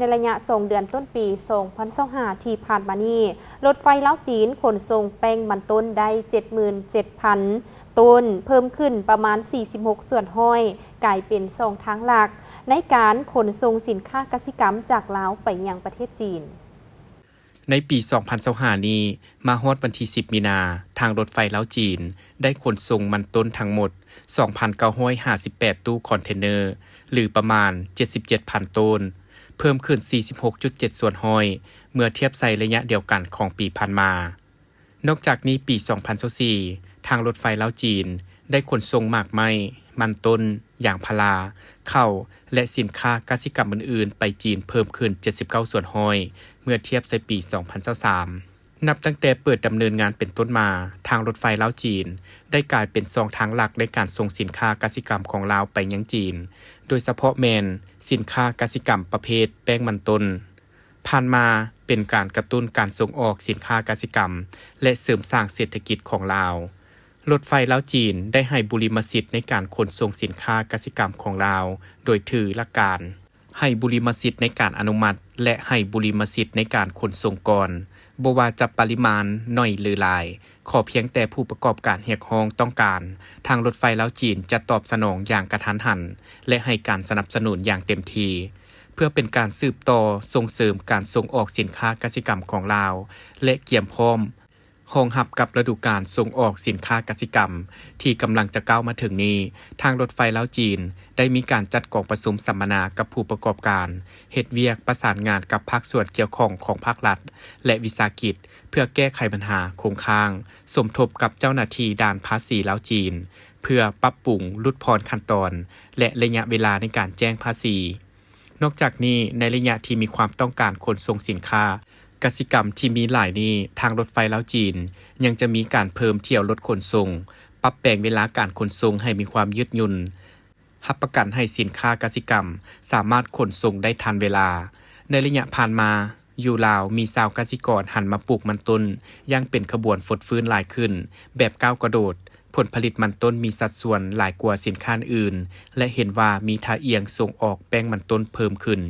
ໃນໄລຍະສອງເດືອນຕົ້ນປີສອງພັນຊາວຫ້າທີ່ຜ່ານມານີ້, ລົດໄຟລາວ-ຈີນຂົນສົ່ງແປ້ງມັນຕົ້ນໄດ້ເຈັດໝື່ນເຈັດພັນໂຕນ, ເພີ່ມຂຶ້ນປະມານສີ່ສິບຫົກສ່ວນຮ້ອຍ, ກາຍເປັນຊ່ອງທາງຫຼັກໃນການຂົນສົ່ງສິນຄ້າກະສິກຳຈາກລາວໄປຍັງປະເທດຈີນ. ໃນປີສອງພັນຊາວຫ້ານີ້, ມາຮອດວັນທີສິບມີນາ, ທາງລົດໄຟລາວ-ຈີນໄດ້ຂົນສົ່ງມັນຕົ້ນທັງໝົດສອງພັນເກົ້າຮ້ອຍຫ້າສິບແປດຕູ້ຄອນເທນເນີ ຫຼື ປະມານເຈັດສິບເຈັດພັນໂຕນ, ເພີ່ມຂຶ້ນສີ່ສິບຫົກຈຸດເຈັດສ່ວນຮ້ອຍ ເມື່ອທຽບໃສ່ໄລຍະດຽວກັນຂອງປີຜ່ານມາ. ນອກຈາກນີ້, ປີສອງພັນຊາວສີ່ ທາງລົດໄຟລາວ-ຈີນໄດ້ຂົນສົ່ງໝາກໄມ້, ມັນຕົ້ນ, ຢາງພາລາ, ເຂົ້າ ແລະ ສິນຄ້າກະສິກຳອື່ນໆໄປຈີນເພີ່ມຂຶ້ນເຈັດສິບເກົ້າສ່ວນຮ້ອຍ ເມື່ອທຽບໃສ່ປີສອງພັນຊາວສາມ. ນັບຕັ້ງແຕ່ເປີດຳເນີນງານເປັນຕົ້ນມາ, ທາງລົດໄຟລາວ-ຈີນໄດ້ກາຍເປັນຊ່ອງທາງຫຼັກໃນການສົ່ງສິນຄ້າກະສິກຳຂອງລາວໄປຍັງຈີນ, ໂດຍສະເພາະແມ່ນສິນຄ້າກະສິກຳປະເພດແປ້ງມັນຕົ້ນ. ຜ່ານມາເປັນການກະຕຸ້ນການສົ່ງອອກສິນຄ້າກະສິກຳ ແລະ ເສີມສ້າງເສດຖະກິດຂອງລາວ. ລົດໄຟລາວ-ຈີນໄດ້ໃຫ້ບຸລິມະສິດໃນການຂົນສົ່ງສິນຄ້າກະສິກຳຂອງລາວ ໂດຍຖືຫຼັກການ ໃຫ້ບຸລິມະສິດໃນການອະນຸມັດ ແລະ ໃຫ້ບຸລິມະສິດໃນການຂົນສົ່ງກ່ອນ, ບໍ່ວ່າຈະປະລິມານໜ້ອຍ ຫຼື ຫຼາຍ, ຂໍພຽງແຕ່ຜູ້ປະກອບການຮຽກຮ້ອງຕ້ອງການ, ທາງລົດໄຟລາວ-ຈີນຈະຕອບສະໜອງຢ່າງກະທັນຫັນ ແລະ ໃຫ້ການສະໜັບສະໜູນຢ່າງເຕັມທີ່, ເພື່ອເປັນການສືບຕໍ່ສົ່ງເສີມການສົ່ງອອກສິນຄ້າກະສິກຳຂອງລາວ ແລະ ກຽມພ້ອມ ຮອງຮັບກັບລະດູການສົ່ງອອກສິນຄ້າກະສິກຳທີ່ກຳລັງຈະກ້າວມາເຖິງນີ້, ທາງລົດໄຟລາວ-ຈີນໄດ້ມີການຈັດກອງປະຊຸມສຳມະນາກັບຜູ້ປະກອບການ, ເຮັດວຽກປະສານງານກັບພາກສ່ວນກ່ຽວຂ້ອງຂອງພາກລັດ ແລະ ວິສາຫະກິດ ເພື່ອແກ້ໄຂບັນຫາຄົງຄ້າງ, ສົມທົບກັບເຈົ້າໜ້າທີ່ດ່ານພາສີລາວ-ຈີນ ເພື່ອປັບປຸງ, ຫຼຸດຜ່ອນຂັ້ນຕອນ ແລະ ໄລຍະເວລາໃນການແຈ້ງພາສີ. ນອກຈາກນີ້, ໃນໄລຍະທີ່ມີຄວາມຕ້ອງການຂົນສົ່ງສິນຄ້າກະສິກຳທີ່ມີຫຼາຍນີ້, ທາງລົດໄຟລາວ-ຈີນຍັງຈະມີການເພີ່ມຖ້ຽວລົດຂົນສົ່ງ, ປັບແປງເວລາການຂົນສົ່ງໃຫ້ມີຄວາມຍືດຫຍຸ່ນ, ຮັບປະກັນໃຫ້ສິນຄ້າກະສິກຳສາມາດຂົນສົ່ງໄດ້ທັນເວລາ. ໃນໄລຍະຜ່ານມາ, ຢູ່ລາວມີຊາວກະສິກອນຫັນມາປູກມັນຕົ້ນຢ່າງເປັນຂະບວນຟົດຟື້ນຫຼາຍຂຶ້ນ ແບບກ້າວກະໂດດ, ຜົນຜະລິດມັນຕົ້ນມີສັດສ່ວນຫຼາຍກວ່າສິນຄ້າອື່ນ ແລະ ເຫັນວ່າມີທ່າອ່ຽງສົ່ງອອກແປ້ງມັນຕົ້ນເພີ່ມຂຶ້ນ.